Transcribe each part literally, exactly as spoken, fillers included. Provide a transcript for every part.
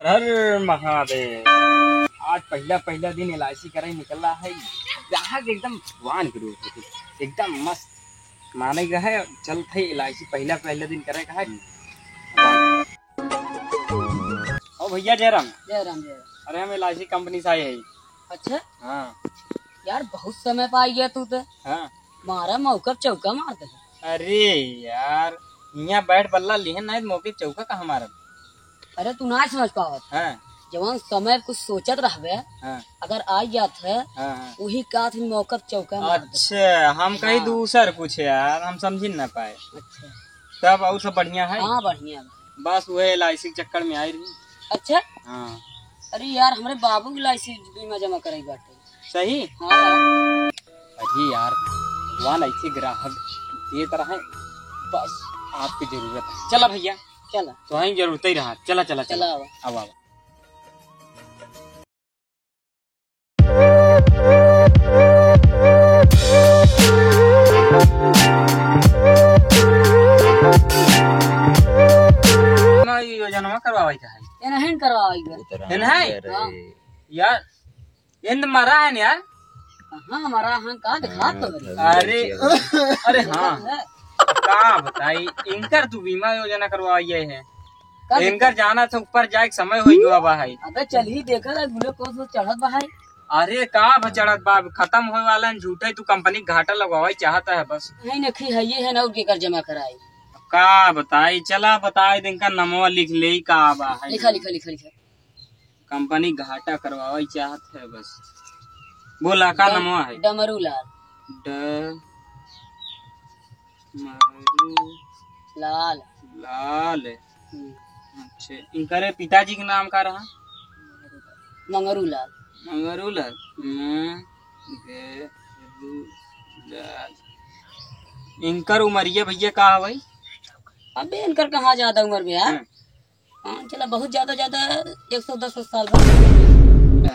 हर महादेव। आज पहिला, पहिला दिन एल आई सी करे निकला है। ग्राहक एकदम भगवान के रूप है, एकदम मस्त। माने का है, चलत है एल आई सी, पहिला, पहिला दिन करे का है। ओ भैया, जय राम। जय राम, जय राम। अरे, हम एल आई सी कंपनी से आए हैं। अच्छा? हाँ। यार, बहुत समय पे आई गया तू तो। हाँ। मारा मौका पे चौका मार दे। अरे यार, हियाँ बैठ बल्ला लिहन, नाहीं तो मौके पे चौका कहाँ मारब? अरे, तू ना समझ पावत। हाँ। जवन समय कुछ सोचत रहबे, हाँ। अगर आ जात है, हाँ, हाँ। वही का थी मौका पे चौका मार दे। अच्छा, हम कहीं हाँ। दूसर कुछ यार, हम समझी ना पाए। अच्छा। तब और सब बढ़िया है? हाँ, बढ़िया बा। बस वह एल आई सी के चक्कर में आई रही। अच्छा? हाँ। अरे यार, हमरे बाबू के एल आई सी बीमा जमा कराई बाटे। सही? हाँ। अरे यार, भगवान ऐसे ग्राहक देत रहे, बस आपकी जरूरत है। चला भैया। चला। तो वहीं जरूरत ही रहा। चला, चला, चला। चला, आवा। आवा, आवा। ना, ये योजनवा करवावे के है। ये नहीं करवावे के। ये नहीं? हाँ। यार, ये तो मरा है ना यार। कहाँ मरा है? कहाँ दिखा तो बड़ी। अरे, अरे हाँ। का बताई, इनकर तू बीमा योजना करवाई है। का इनकर दिक्कत? जाना था, ऊपर जाए के समय होई गवा बा है। अबे चल ही देखा ला, glucose वो चढ़त बा है। अरे का बा चढ़त बा, अब खत्म होए वाला है, झूठे तू कंपनी के घाटा लगवावे चाहता है बस। नहीं, नहीं, है ये है ना, उनके कर जमा कराई। का बताई, चला बताई, इनका नमवा लिख ले, का बा है। लिखा, लिखा, लिखा, लिखा। कंपनी घाटा करवावे चाहत है बस। बोला, का ड-, नमवा है? डमरू लाल। डमरू लाल। लाल। हम्म। अच्छा, इनकरे पिताजी के नाम का रहा? मंगरू लाल। मंगरू लाल। मंगरू लाल। इनकर उमरिया भैया का हवई? अबे इनकर कहाँ ज्यादा उम्र बे यार? हाँ। हाँ, चला, बहुत ज्यादा, ज्यादा एक सौ दस साल बा।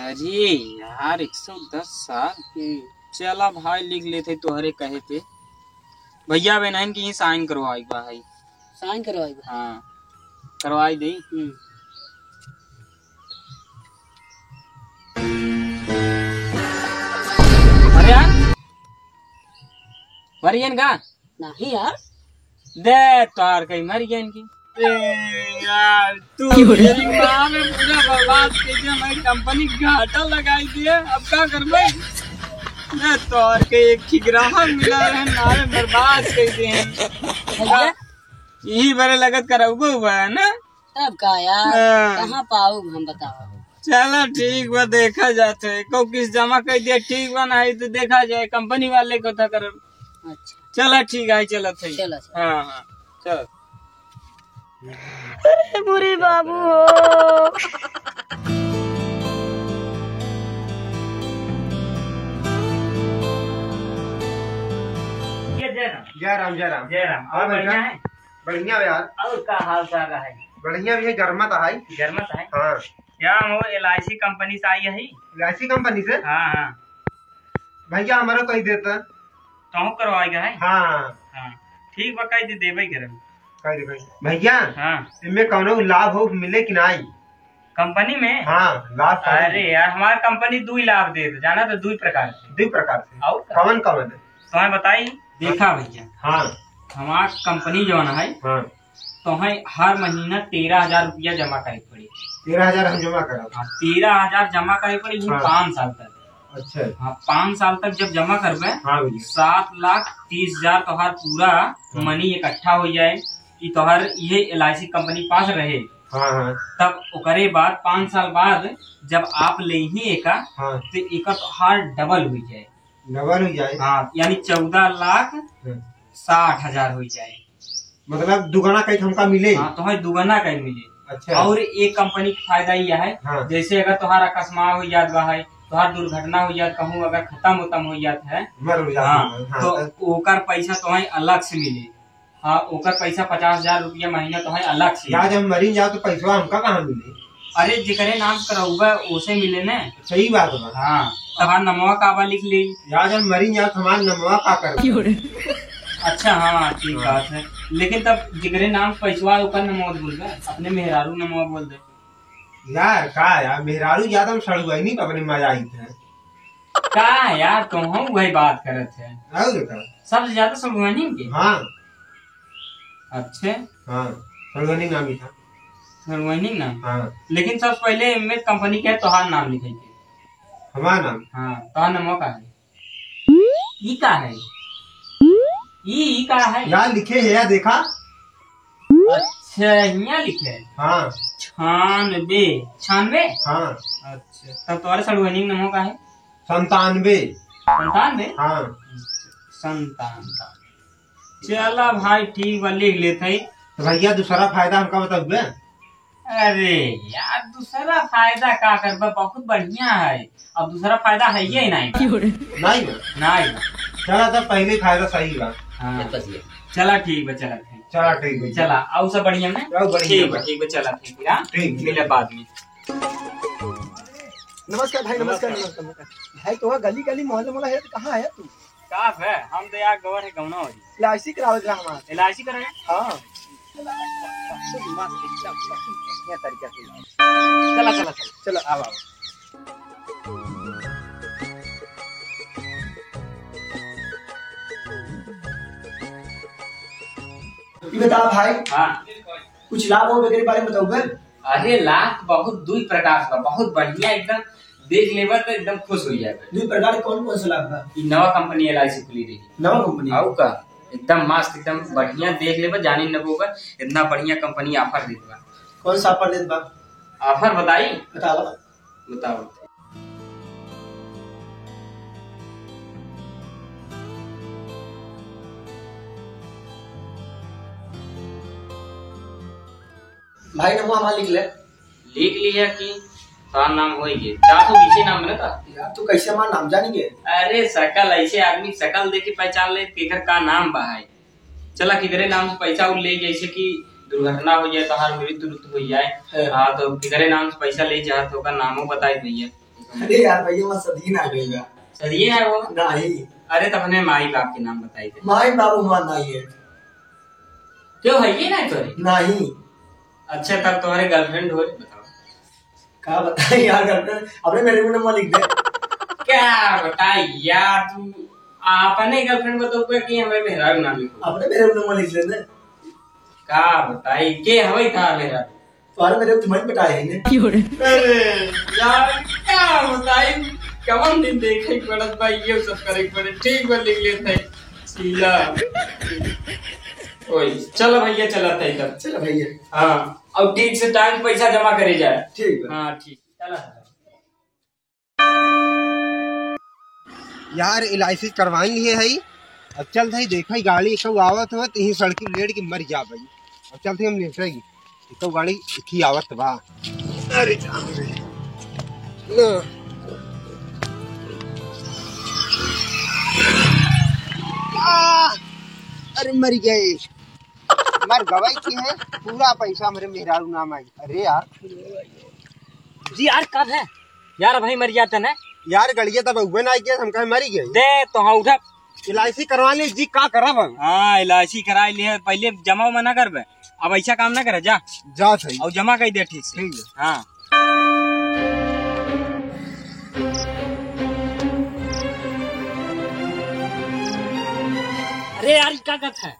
अरे यार, एक सौ दस साल? हम्म। चला भाई, लिख लेते तोहरे कहे पे। भैया, अब इन्हन की ही साइन करवाई बा है। साइन करवाई बा? हाँ, करवाई दे। हम्म। अरे यार, मरियन का? नहीं यार। दे तोहार कहीं मर गया इनकी। ए यार, तू क्यों रे? मेरी माँ ने पूरा बर्बाद कर दिया, हमारी कंपनी घाटा लगाई दिया, अब का करबे? दे तोहार के एक ही ग्राहक मिला है, नारे बर्बाद कर दिए हैं। भैया? यही बरे लगत करउबो हुआ है ना? तब का यार, हाँ। कहाँ पाउब हम, बताओ। चला ठीक बा, देखा जात है। को किस जमा कर दिया, ठीक बा, नहीं तो देखा जाए, कंपनी वाले को था करब। अच्छा। चला ठीक है, चलत है। चला, चला। हाँ, हाँ, चल। अरे बुरी बाबू हो। ये जय राम। जय राम, जय राम। जय राम। और और बढ़िया बढ़िया? है? बढ़िया हो यार। और का हाल चाल है? बढ़िया भी है, गर्मत है। गर्मत है? हाँ। क्या हो, एल आई सी कंपनी से आई है? एल आई सी कंपनी से? हाँ, हाँ। भैया, हमारा कही देता। कहूँ करवाएगा है? हाँ। हाँ। ठीक बा, कह दे, देबे करम। कह दे भाई। भैया, हाँ। इनमें कौनो लाभ हो मिले कि नहीं? कंपनी में? हाँ, लाभ का अरे मिले। यार, हमार कंपनी दुई लाभ देत, जाना तो दुई प्रकार से। दुई प्रकार से। और का? कौन कौन है? तुम्हें बताई? देखा भैया, हाँ। हमार कंपनी जौन है, हाँ। तोहें हर महीना तेरह हजार रुपया जमा करे के पड़ी। तेरह हजार हम जमा करब? हाँ, तेरह हजार जमा करे के पड़ी, ये हाँ। पाँच साल तक। अच्छा। हाँ, पाँच साल तक जब जमा करबे, हाँ भैया। सात लाख तीस हजार तोहार पूरा हाँ। मनी इकट्ठा हो जाए, कि तोहार ये एल आई सी कंपनी पास रहे। हाँ, हाँ। तब ओकरे बाद पाँच साल बाद जब आप लेही एका, हाँ। तो एका तोहार डबल हो जाए। डबल हो जाए? हाँ, यानी चौदह लाख हाँ। साठ हजार हो जाए। मतलब दुगना कहीं हमका मिले? हाँ, तोहे दुगना कहीं मिले। अच्छा। और एक कंपनी के फायदा यह है, हाँ। जैसे अगर तोहार अकस्मात हो जात बा है, तोहार दुर्घटना हो जात, कहूँ अगर खत्म उतम हो जात है, मर हो जात हाँ, है, हाँ, तो तब? ओकर पैसा तोहे अलग से मिले। हाँ, ओकर पैसा पचास हजार रुपया महीना तोहे अलग से यार, मिले। जब मरी जाओ तो पैसवा हमका कहाँ मिले? अरे, जेकरे नाम करउबा, ओसे मिले ने। सही बात बा। हाँ, तोहार नमवा काबा लिख ले। यार, जब मरी जाओ तो हमार नमवा का करबा? क्यों रे? अच्छा, हाँ, ठीक हाँ। बात है। लेकिन तब जेकरे नाम पैसवा, ओकर नमवा बोल दे, अपने मेहरारू नमवा बोल दे। यार, का यार, मेहरारू ज्यादा में सड़ुआइनी पे अपने मजा आई थे। का यार, तुम हम वही बात करत है। और का? सबसे ज्यादा सड़ुआइनी के? हाँ। अच्छे। हाँ, सड़ुआइनी नाम ही था। सड़ुआइनी नाम? हाँ। लेकिन सबसे पहले इनमें कंपनी के तोहार नाम लिखाई के। हमार नाम? हाँ, तोहार नाम का है? ई का है? ई, ई का है? यार लिखे है यार, देखा? अच्छा, हियाँ लिखे है? हाँ। छानबे, छानबे? हाँ। अच्छा, तब तोहरे सड़ुआइनी नमो का है? संतानबे। संतानबे? हाँ। संतानबे। चला भाई, ठीक बा, लिख लेत हई। तो भैया, दूसरा फायदा हमका बताउबे? अरे यार, दूसरा फायदा का करबा, बहुत बढ़िया है। अब दूसरा फायदा है ये नहीं। नहीं बा। नहीं बा। चला, तब पहले फायदा सही बा। हाँ। चला, ठीक बा, चला, ठीक। चला, ठीक बा। चला, आउ सब बढ़िया में? आउ बढ़िया ठीक बा, बा। ठीक बा, चला, ठीक बा, हाँ? ठीक बा। मिले बाद में। नमस्कार भाई, नमस्कार, नमस्कार। नमस्कार, नमस्कार। भाई, तो गली गली, मोहल्ला मोहल्ला है, तो कहाँ है तू? का है? हम तो यार गवर है, गौना हो रही। एल आई सी करावत रहा हमार। एल आई सी कराए? हाँ। चला, चला, चला। चला, आवा, आवा। ई बता भाई। हाँ। कुछ लाभ हो वगैरह बारे में बताओ बे। अरे, लाभ तो बहुत दुई प्रकार से बा, बहुत बढ़िया, एकदम देख लेबा तो एकदम खुश हो जाबे। दुई प्रकार के कौन कौन से लाभ बा? ई नवा कंपनी एल आई सी खुली रही। नवा कंपनी? आउ का, एकदम मस्त, एकदम बढ़िया, देख लेबा, जानी न होगा, इतना बढ़िया कंपनी ऑफर देत बा। कौन सा ऑफर देत बा? ऑफर बताई? बताओ। बताओ। भाई, नमो हमार लिख ले। लिख लिया कि तोहार नाम होई गे। जा तो पीछे नाम में ना था। यार, तू कैसे हमार नाम जानी गे? अरे, शकल, ऐसे आदमी शकल देख के पहचान ले, केकर का नाम बा है। चला, किधरे नाम से पैसा उ ले, जैसे कि दुर्घटना हो जाए, तोहार मृत्यु उत्यु हो जाए, हाँ। हाँ, तो किधरे नाम से पैसा ले जा, तो ओकर नामो बताई भैया। अरे यार, भैया, मैं सदिये ना गइल बा। सदिये ना हो? नहीं। अरे, तब हमें माई बाप के नाम बताई दे। माई बाप हमार नहीं है। क्यों, है ये नहीं तोरे? नहीं। अच्छा, तब तुम्हारे गर्लफ्रेंड हो, बताओ। का बताई यार, गर्लफ्रेंड? अपने मेरे नंबर लिख दे। क्या बताई यार, तू अपने गर्लफ्रेंड बताओ कि हमें मेहरारू नाम लिखो। अपने मेरे नंबर लिख लेने। का बताई, के हवे था मेरा? तोहरे मेरे तुम्हारी पटाए है ने। अरे यार, का बताई, कवन दिन देखे पड़त बा, ये सब करे पड़े। ठीक बा, लिख लेते हैं। सीधा। ओए, चल भैया, चलत है तब। चल भैया। हाँ, और ठीक से टाइम पैसा जमा करे जाए। ठीक बा। हाँ, ठीक। चला। यार, एल आई सी करवाई लिए है। अब चलत है, देखा ही गाड़ी कब आवत हो, तो यही सड़की लेट के मर जा भाई। अब चलत है, हम लेट रही, तो गाड़ी की आवत बा। अरे राम रे। ना। आ, अरे मर गए। मर गवाई की है, पूरा पैसा हमरे मेहरारू नाम आई। अरे यार। जी यार, कब है? यार, भाई मर जाते ना। यार, गड़िया तब उबे ना आई के हम कहे मरी गए। दे तो हाँ, उठा। एल आई सी करवा ले जी, का करब हम? हाँ, एल आई सी करा लिए, पहले जमा उमा ना करबे। अब ऐसा काम ना करे, जा। जा सही। और जमा कर दे ठीक से। ठीक है। हाँ। अरे यार, ई का करत है?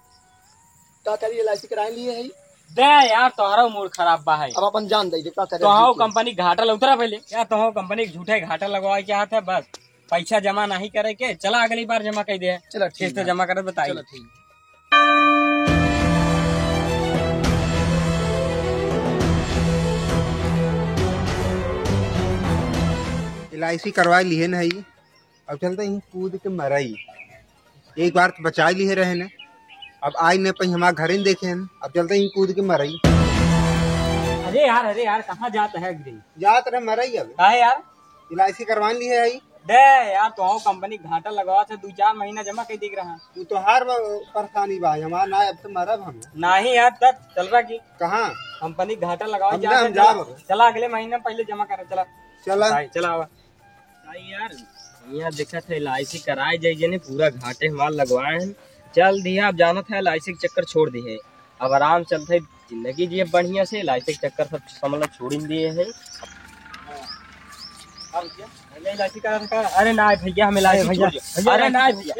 का करी, एल आई सी कराए लिए है। दे यार, तोहरा मूड खराब बा है। अब अपन जान दे, का करे, तो हाँ, ठीक है। कंपनी घाटा लग उतरा पहले। यार, तो हाँ, कंपनी के झूठे घाटा लगवाए के हाथ है, बस पैसा जमा नहीं करे के। चला, अगली बार जमा कर दे। चला, ठीक किस्त है। जमा करे बताई। चला, ठीक। एल आई सी करवा लिए नहीं। अब चलते ही कूद के मरई। एक बार तो बचा लिए रहे ने, अब आई न पई हमार घरे न देखे हैं, अब चलते ही कूद के मरई। अरे यार, अरे यार, कहाँ जात है गिरी? जात रहे मरई अब। काहे यार? एल आई सी करवान लिए है। दे यार, तो कंपनी घाटा लगवा थे, दो चार महीना जमा कर दिख रहा। तू तो हर ब-, परेशानी बा, हमार ना, अब तो मरब हम। नहीं यार, तब चल रहा की। कहाँ? कंपनी घाटा लगवा हम जा ना, हम थे, चला। जाब। चला, अगले महीना पहले जमा कर, चला। चला। भाई, चला आवा। भाई यार, यहाँ देखा थे एल आई सी कराए जाए जे ने, पूरा घाटे हमार लगवाए हैं। चल दिया, अब जानत है एल आई सी के चक्कर छोड़ दिए। अब आराम चलते जिंदगी जिए बढ़िया से, इलायची के चक्कर सब समझ लो छोड़ ही दिए हैं। अरे ना भैया, हम इलायची छोड़ दिए। अरे ना भैया।